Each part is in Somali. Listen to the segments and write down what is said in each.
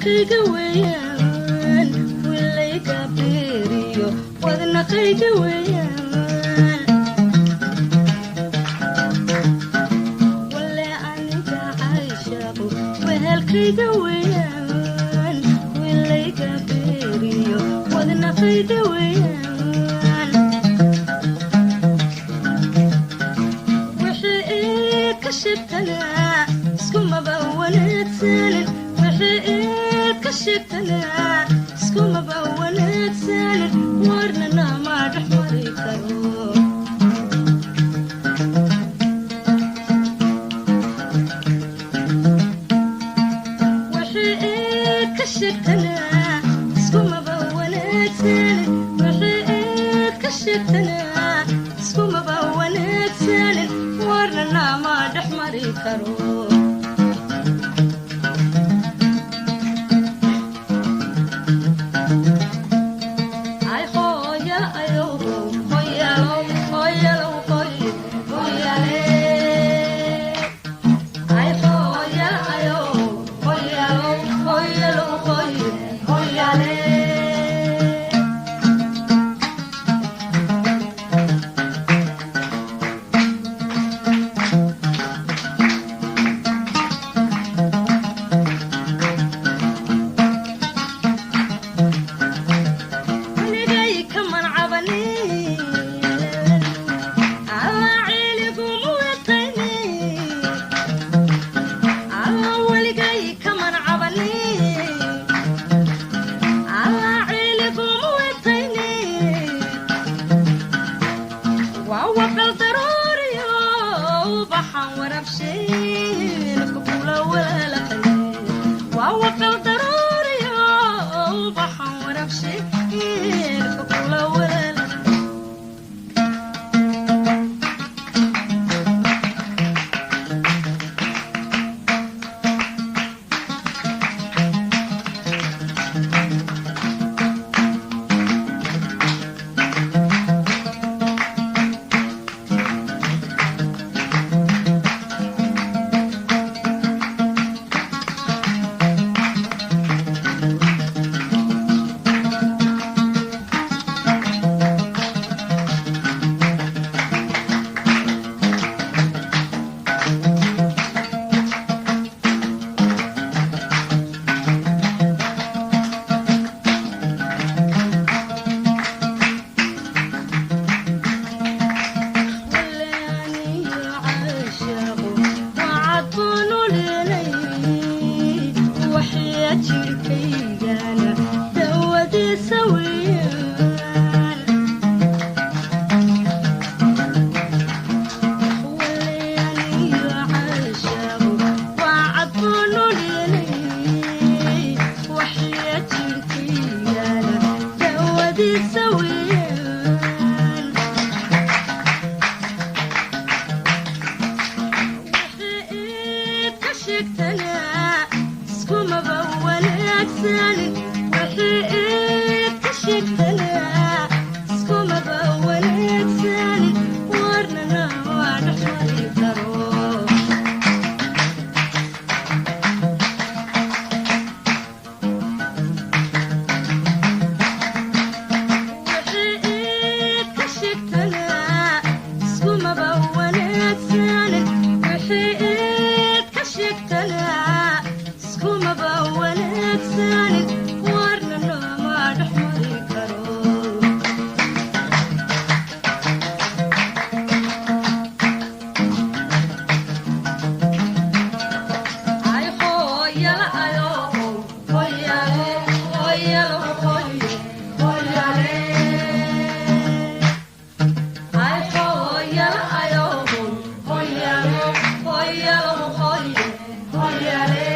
Wehelkayga weeyaan, wilayga beeriyo wadnaqayga weeyaan. Wale aniga cayshaaqu wehelkayga weeyaan, wilayga beeriyo wadnaqayga weeyaan. Wixii iid ka sheegtanaa iskumaba wanaagsanin, wixii iid ka sheegtanaa iskumaba wanaagsanin, warnana ma dhex mari karo. Wixii iid ka sheegtanaa iskumaba wanaagsanin, wixii iid ka sheegtanaa iskumaba wanaagsanin, warnana ma dhex mari karo. Ay hooyal ayow, hooyalow, hooyalow, hooy hooyale. Ay hooyal ayow, hooyalow, hooyalow, hooy hooyale. Weligay kaman cabanin, alla ciiliguma wetaynin, alla weligay kaman cabanin, alla ciiliguma wetaynin. Waa waqal daruuriyo ubaxan warabshayn kula walaalaqay, waa waqal daruuriyo ubaxan warabshayn kula walaalaqay. Jirkaygana dawadiisa weeyaan. Waleaniyo caashaaqu waa cadboonoleenay, waxya jirkaygana dawadiisa weeyaan. Wixii iid ka sheegtanaa iskumaba wanaagsanin, wixii iid ka sheegtanaa iskumaba wanaagsanin, warnana waa dhex mari karo. Wixii iid ka sheegtanaa iskumaba wanaagsanin, wixii iid ka sheegtanaa iskumaba wanaagsanin, warnana ma dhex mari karo. Ay hooyala ayo, hooyale, hooyalo, hooye hooyale. Ay hooyala ayo, hooyalo, hooyalo, hooye hooyale.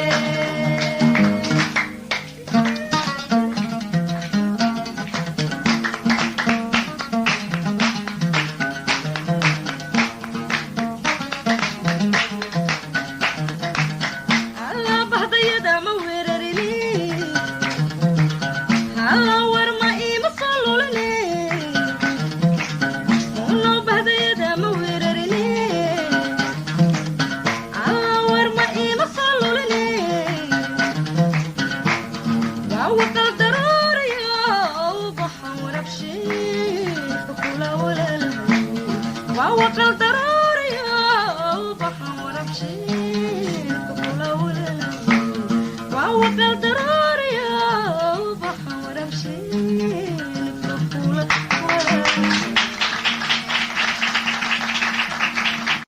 Alla bahdayada ma weerarini, alla war ma iima soo lulini, uno bahdayada ma weerarini, alla war ma iima soo lulini. Waqal.